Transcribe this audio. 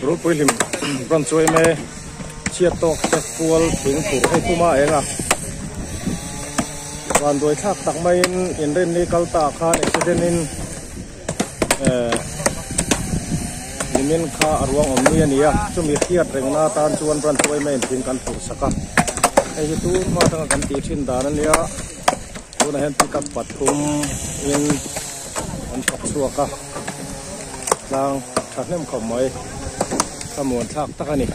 Rulpui hlim branch chu eme chhiat tawk te kual thing phur hei puma a eng a vanduai thlak tak maiin inrinni kal ta ah khan accident in eh nimin kha a ruang awm ni a ni a chumi hriat rengna atan chuan branch chu eme in thing kan phurh sak a hei hi tun hma atanga kan tih thin dan a nia tunah hian pickup pathum in an thawk chhuak a tlang tha hnem khawp mai thlamuan thlak tak a ni.